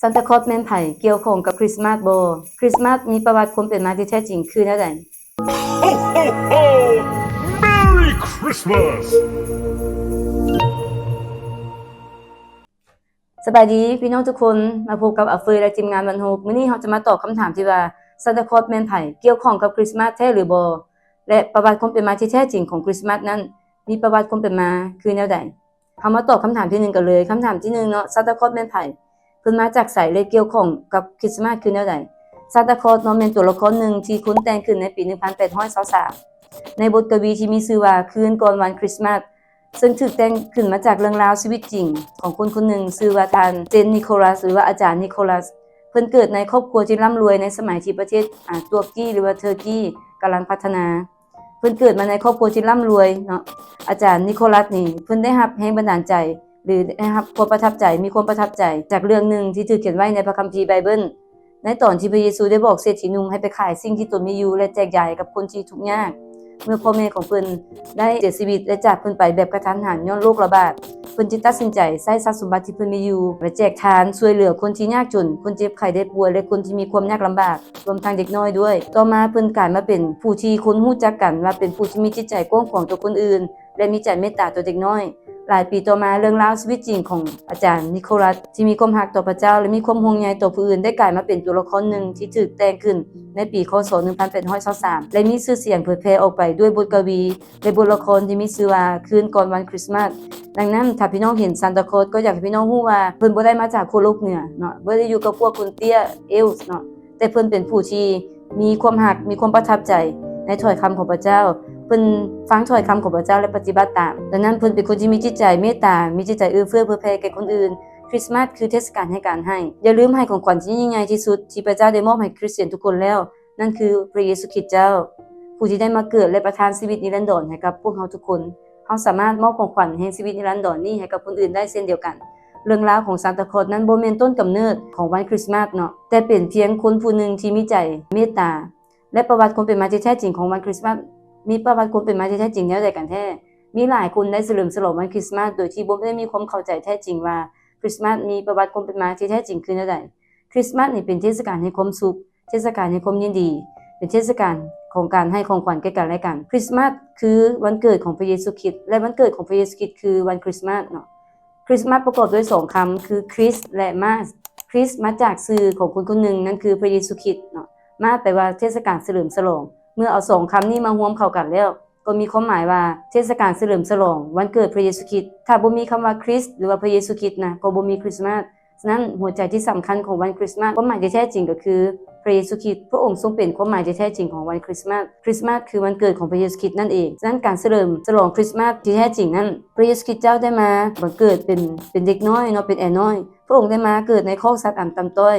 ຊານຕາຄອດແມ່ນໃຜ? ກ່ຽວຂ້ອງກັບຄຣິສມາດບໍ່? ຄຣິສມາດມີປະຫວັດຄວາມເປັນມາທີ່ແທ້ຈິງຄືແນວໃດ? Ho, ho, ho! Merry Christmas! ສະບາຍດີພີ່ນ້ອງທຸກຄົນ, ມາພົບກັບອາເຟີຍ ແລະ ທີມງານວັນໂຮບ. ມື້ນີ້ເຮົາຈະມາຕອບຄຳຖາມທີ່ວ່າ ຊານຕາຄອດແມ່ນໃຜ? ກ່ຽວຂ້ອງກັບຄຣິສມາດແທ້ຫຼືບໍ່? ແລະ ປະຫວັດຄວາມເປັນມາທີ່ແທ້ຈິງຂອງຄຣິສມາດນັ້ນ ມີປະຫວັດຄວາມເປັນມາຄືແນວໃດ? ເຮົາມາຕອບຄຳຖາມທີໜຶ່ງກັນເລີຍ. ຄຳຖາມທີໜຶ່ງເນາະ, ຊານຕາຄອດແມ່ນໃຜ? ເພິ່ນມາຈາກໃສ ແລະ ກ່ຽວຂ້ອງກັບຄຣິສມາດຄືແນວໃດ? ຊານຕາຄອດເນາະ ແມ່ນຕົວລະຄອນໜຶ່ງທີ່ຄົນແຕ່ງຂຶ້ນໃນປີໜຶ່ງພັນແປດຮ້ອຍຊາວສາມ ໃນບົດກະວີທີ່ມີຊື່ວ່າ ຄືນກ່ອນວັນຄຣິສມາດ, ເຊິ່ງຖືກແຕ່ງຂຶ້ນມາຈາກເລື່ອງລາວຊີວິດຈິງຂອງຄົນຄົນໜຶ່ງ ຊື່ວ່າທ່ານເຊນນິໂຄລັສ ຫຼືວ່າອາຈານນິໂຄລັສ. ເພິ່ນເກີດໃນຄອບຄົວທີ່ລ່ຳລວຍໃນສະໄໝທີ່ປະເທດ ອາ ຕຸລະກີ ຫຼືວ່າເທີກີ ກຳລັງພັດທະນາ. ເພິ່ນເກີດມາໃນຄອບຄົວທີ່ລ່ຳລວຍເນາະ. ອາຈານນິໂຄລັສນີ້ ເພິ່ນໄດ້ຮັບແຮງບັນດານໃຈ ຫຼື ໄດ້ຮັບຄວາມປະທັບໃຈ, ມີຄວາມປະທັບໃຈຈາກເລື່ອງໜຶ່ງທີ່ຖືກຂຽນໄວ້ໃນພະຄຳພີໄບເບິນ ໃນຕອນທີ່ພະເຢຊູໄດ້ບອກເສດຖີໜຸ່ມໃຫ້ໄປຂາຍສິ່ງທີ່ຕົນມີຢູ່ ແລະ ແຈກຢາຍໃຫ້ກັບຄົນທີ່ທຸກຍາກ ເມື່ອພໍ່ແມ່ຂອງເພິ່ນໄດ້ເສຍຊີວິດ ແລະ ຈາກເພິ່ນໄປແບບກະທັນຫັນຍ້ອນໂລກລະບາດ. ເພິ່ນຈຶ່ງຕັດສິນໃຈໃຊ້ຊັບສົມບັດທີ່ເພິ່ນມີຢູ່ ແລະ ແຈກທານຊ່ວຍເຫຼືອຄົນທີ່ຍາກຈົນ, ຄົນເຈັບໄຂ້ໄດ້ປ່ວຍ ແລະ ຄົນທີ່ມີຄວາມຍາກລຳບາກ. ລວມທັງເດັກນ້ອຍດ້ວຍ. ຕໍ່ມາເພິ່ນກາຍມາເປັນຜູ້ທີ່ຄົນຮູ້ຈັກກັນວ່າເປັນຜູ້ທີ່ມີຈິດໃຈກວ້າງຂວາງຕໍ່ຄົນອື່ນ ແລະ ມີໃຈເມດຕາຕໍ່ເດັກນ້ອຍ. ຫຼາຍປີຕໍ່ມາ, ເລື່ອງລາວຊີວິດຈິງຂອງອາຈານນິໂຄລັສທີ່ມີຄວາມຮັກຕໍ່ພະເຈົ້າ ແລະ ມີຄວາມຫ່ວງໃຍຕໍ່ຜູ້ອື່ນ ໄດ້ກາຍມາເປັນຕົວລະຄອນໜຶ່ງທີ່ຖືກແຕ່ງຂຶ້ນໃນປີ ຄ.ສ. ໜຶ່ງພັນແປດຮ້ອຍຊາວສາມ ແລະ ມີຊື່ສຽງເຜີຍແຜ່ອອກໄປດ້ວຍບົດກະວີ ແລະ ບົດລະຄອນທີ່ມີຊື່ວ່າ ຄືນກ່ອນວັນຄຣິສມາດ. ດັ່ງນັ້ນ, ຖ້າພີ່ນ້ອງເຫັນຊານຕາຄອດ, ກໍຢາກໃຫ້ພີ່ນ້ອງຮູ້ວ່າເພິ່ນບໍ່ໄດ້ມາຈາກຂົ້ວໂລກເໜືອເນາະ, ບໍ່ໄດ້ຢູ່ກັບພວກຄົນເຕ້ຍ ເອລສ໌ ເນາະ, ແຕ່ເພິ່ນເປັນຜູ້ທີ່ມີຄວາມຮັກ, ມີຄວາມປະທັບໃຈໃນຖ້ອຍຄຳຂອງພະເຈົ້າ. ເພິ່ນຟັງຖ້ອຍຄຳຂອງພະເຈົ້າ ແລະ ປະຕິບັດຕາມ. ດັ່ງນັ້ນ, ເພິ່ນເປັນຄົນທີ່ມີຈິດໃຈເມດຕາ, ມີຈິດໃຈເອື້ອເຟື້ອເຜື່ອແຜ່ແກ່ຄົນອື່ນ. ຄຣິສມາດຄືເທດສະການແຫ່ງການໃຫ້. ຢ່າລືມໃຫ້ຂອງຂວັນທີ່ຍິ່ງໃຫຍ່ທີ່ສຸດທີ່ພະເຈົ້າໄດ້ມອບໃຫ້ຄຣິສຕຽນທຸກຄົນແລ້ວ. ນັ້ນຄືພະເຢຊູຄຣິສເຈົ້າ, ຜູ້ທີ່ໄດ້ມາເກີດ ແລະ ປະທານຊີວິດນິລັນດອນໃຫ້ກັບພວກເຮົາທຸກຄົນ. ເຮົາສາມາດມອບຂອງຂວັນແຫ່ງຊີວິດນິລັນດອນນີ້ໃຫ້ກັບຄົນອື່ນໄດ້ເຊັ່ນດຽວກັນ. ເລື່ອງລາວຂອງຊານຕາຄອດນັ້ນບໍ່ແມ່ນຕົ້ນກຳເນີດຂອງວັນຄຣິສມາດເນາະ, ແຕ່ເປັນພຽງຄົນຜູ້ໜຶ່ງທີ່ມີໃຈເມດຕາ ແລະ ປະຫວັດຄວາມເປັນມາທີ່ແທ້ຈິງຂອງວັນຄຣິສມາດ ມີປະຫວັດຄວາມເປັນມາທີ່ແທ້ຈິງແນວໃດກັນແທ້? ມີຫຼາຍຄົນໄດ້ສະເຫຼີມສະຫຼອງວັນຄຣິສມາດໂດຍທີ່ບໍ່ໄດ້ມີຄວາມເຂົ້າໃຈແທ້ຈິງວ່າຄຣິສມາດມີປະຫວັດຄວາມເປັນມາທີ່ແທ້ຈິງຄືແນວໃດ? ຄຣິສມາດນີ້ເປັນເທດສະການແຫ່ງຄວາມສຸກ, ເທດສະການແຫ່ງຄວາມຍິນດີ, ເປັນເທດສະການຂອງການໃຫ້ຂອງຂວັນແກ່ກັນແລະກັນ. ຄຣິສມາດຄືວັນເກີດຂອງພະເຢຊູຄຣິດ ແລະ ວັນເກີດຂອງພະເຢຊູຄຣິດຄືວັນຄຣິສມາດເນາະ. ຄຣິສມາດປະກອບດ້ວຍສອງຄຳ ຄື Christ ແລະ Mass. Christ ມາຈາກຊື່ຂອງຄົນຄົນໜຶ່ງ, ນັ້ນຄືພະເຢຊູຄຣິດເນາະ. Mass ແປວ່າເທດສະການສະເຫຼີມສະຫຼອງ. ເມື່ອເອົາສອງຄຳນີ້ມາລວມເຂົ້າກັນແລ້ວ ກໍມີຄວາມໝາຍວ່າເທດສະການສະເຫຼີມສະຫຼອງວັນເກີດພະເຢຊູຄຣິດ. ຖ້າບໍ່ມີຄຳວ່າ Christ ຫຼືວ່າພະເຢຊູຄຣິດນະ ກໍບໍ່ມີຄຣິສມາດ. ສະນັ້ນ, ຫົວໃຈທີ່ສຳຄັນຂອງວັນຄຣິສມາດ, ຄວາມໝາຍທີ່ແທ້ຈິງກໍຄືພະເຢຊູຄຣິດ. ພະອົງຊົງເປັນຄວາມໝາຍທີ່ແທ້ຈິງຂອງວັນຄຣິສມາດ. ຄຣິສມາດຄືວັນເກີດຂອງພະເຢຊູຄຣິດນັ້ນເອງ. ສະນັ້ນ, ການສະເຫຼີມສະຫຼອງຄຣິສມາດທີ່ແທ້ຈິງນັ້ນ, ພະເຢຊູຄຣິດເຈົ້າໄດ້ມາບັງເກີດເປັນ, ເປັນເດັກນ້ອຍເນາະ, ເປັນແອນ້ອຍ. ພະອົງໄດ້ມາເກີດໃນຄອກສັດອັນຕ່ຳຕ້ອຍ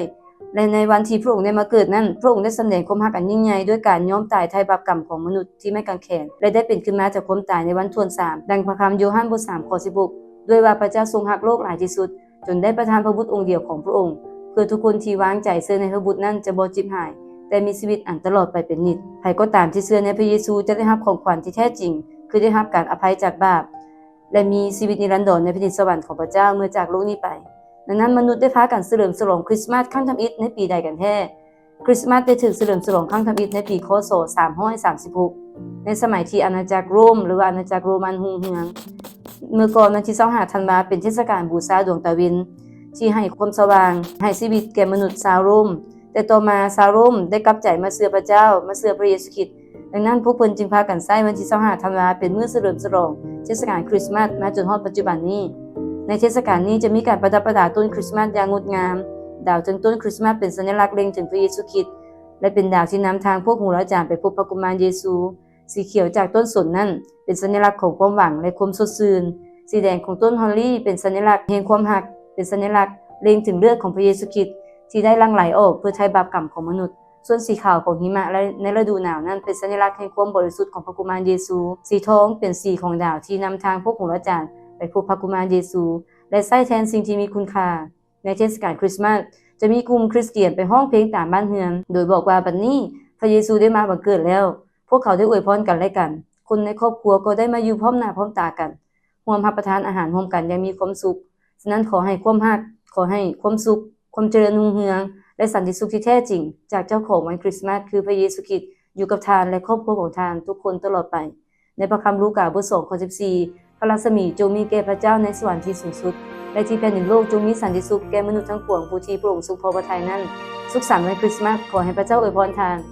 ແລະ ໃນວັນທີ່ພະອົງໄດ້ມາເກີດນັ້ນ, ພະອົງໄດ້ສຳແດງຄວາມຮັກອັນຍິ່ງໃຫຍ່ດ້ວຍການຍອມຕາຍໄຖ່ບາບກຳຂອງມະນຸດທີ່ໄມ້ກາງແຂນ ແລະ ໄດ້ເປັນຂຶ້ນມາຈາກຄວາມຕາຍໃນວັນທວນສາມ, ດັ່ງພະຄຳໂຢຮັນບົດສາມ ຂໍ້ສິບຫົກ ດ້ວຍວ່າພະເຈົ້າຊົງຮັກໂລກຫຼາຍທີ່ສຸດ, ຈົນໄດ້ປະທານພະບຸດອົງດຽວຂອງພະອົງ, ເພື່ອທຸກຄົນທີ່ວາງໃຈເຊື່ອໃນພະບຸດນັ້ນຈະບໍ່ເຈັບຫາຍ, ແຕ່ມີຊີວິດອັນຕະຫຼອດໄປເປັນນິດ. ໃຜກໍຕາມທີ່ເຊື່ອໃນພະເຢຊູຈະໄດ້ຮັບຂອງຂວັນທີ່ແທ້ຈິງ, ຄືໄດ້ຮັບການອະໄພຈາກບາບ ແລະ ມີຊີວິດນິລັນດອນໃນແຜ່ນດິນສະຫວັນຂອງພະເຈົ້າເມື່ອຈາກໂລກນີ້ໄປ. ດັ່ງນັ້ນ, ມະນຸດໄດ້ພາກັນສະເຫຼີມສະຫຼອງຄຣິສມາດຄັ້ງທຳອິດໃນປີໃດກັນແທ້? ຄຣິສມາດໄດ້ຖືກສະເຫຼີມສະຫຼອງຄັ້ງທຳອິດໃນປີ ຄ.ສ. ສາມຮ້ອຍສາມສິບຫົກ ໃນສະໄໝທີ່ອານາຈັກໂຣມ ຫຼືວ່າອານາຈັກໂຣມັນຮຸ່ງເຮືອງ. ເມື່ອກ່ອນວັນທີຊາວຫ້າທັນວາເປັນເທດສະການບູຊາດວງຕາເວັນ ທີ່ໃຫ້ຄວາມສະຫວ່າງ, ໃຫ້ຊີວິດແກ່ມະນຸດຊາວໂຣມ. ແຕ່ຕໍ່ມາຊາວໂຣມໄດ້ກັບໃຈມາເຊື່ອພະເຈົ້າ, ມາເຊື່ອພະເຢຊູຄຣິດ. ດັ່ງນັ້ນ, ພວກເພິ່ນຈຶ່ງພາກັນໃຊ້ວັນທີຊາວຫ້າທັນວາເປັນມື້ສະເຫຼີມສະຫຼອງເທດສະການຄຣິສມາດມາຈົນຮອດປັດຈຸບັນນີ້. ໃນເທດສະການນີ້ຈະມີການປະດັບປະດາຕົ້ນຄຣິສມາດຢ່າງງົດງາມ. ດາວເທິງຕົ້ນຄຣິສມາດເປັນສັນຍະລັກເລັງເຖິງພະເຢຊູຄຣິດ ແລະ ເປັນດາວທີ່ນຳທາງພວກໂຫລາຈານໄປພົບພະກຸມານເຢຊູ. ສີຂຽວຈາກຕົ້ນສົນນັ້ນເປັນສັນຍະລັກຂອງຄວາມຫວັງ ແລະ ຄວາມສົດຊື່ນ. ສີແດງຂອງຕົ້ນຮອລລີເປັນສັນຍະລັກແຫ່ງຄວາມຮັກ, ເປັນສັນຍະລັກເລັງເຖິງເລືອດຂອງພະເຢຊູຄຣິດທີ່ໄດ້ຫຼັ່ງໄຫຼອອກເພື່ອໄຖ່ບາບກຳຂອງມະນຸດ. ສ່ວນສີຂາວຂອງຫິມະ ແລະ ໃນລະດູໜາວນັ້ນເປັນສັນຍະລັກແຫ່ງຄວາມບໍລິສຸດຂອງພະກຸມານເຢຊູ. ສີທອງເປັນສີຂອງດາວທີ່ນຳທາງພວກໂຫລາຈານໄປພົບພະກຸມານເຢຊູ ແລະ ໃຊ້ແທນສິ່ງທີ່ມີຄຸນຄ່າ. ໃນເທດສະການຄຣິສມາດ, ຈະມີກຸ່ມຄຣິສຕຽນໄປຮ້ອງເພງຕາມບ້ານເຮືອນ ໂດຍບອກວ່າ, ບັດນີ້ພະເຢຊູໄດ້ມາບັງເກີດແລ້ວ. ພວກເຂົາໄດ້ອວຍພອນກັນແລະກັນ. ຄົນໃນຄອບຄົວກໍໄດ້ມາຢູ່ພ້ອມໜ້າພ້ອມຕາກັນ, ຮ່ວມຮັບປະທານອາຫານຮ່ວມກັນຢ່າງມີຄວາມສຸກ. ສະນັ້ນ, ຂໍໃຫ້ຄວາມຮັກ, ຂໍໃຫ້ຄວາມສຸກ ຄວາມຈະເລີນຮຸ່ງເຮືອງ ແລະ ສັນຕິສຸກທີ່ແທ້ຈິງ ຈາກເຈົ້າຂອງວັນຄຣິສມາສ ຄືພະເຢຊູຄຣິດ ຢູ່ກັບທ່ານ ແລະ ຄອບຄົວຂອງທ່ານທຸກຄົນຕະຫຼອດໄປ. ໃນພະຄຳລູກາ ບົດສອງ ຂໍ້ສິບສີ່ ພະລັກສະໝີຈົ່ງມີແກ່ພະເຈົ້າໃນສະຫວັນທີ່ສູງສຸດ ແລະ ທີ່ແຜ່ນດິນໂລກຈົ່ງມີສັນຕິສຸກແກ່ມະນຸດທັງປວງຜູ້ທີ່ພະອົງຊົງພໍພະໄທນັ້ນ. ສຸກສັນວັນຄຣິສມາສ. ຂໍໃຫ້ພະເຈົ້າອວຍພອນທ່ານ.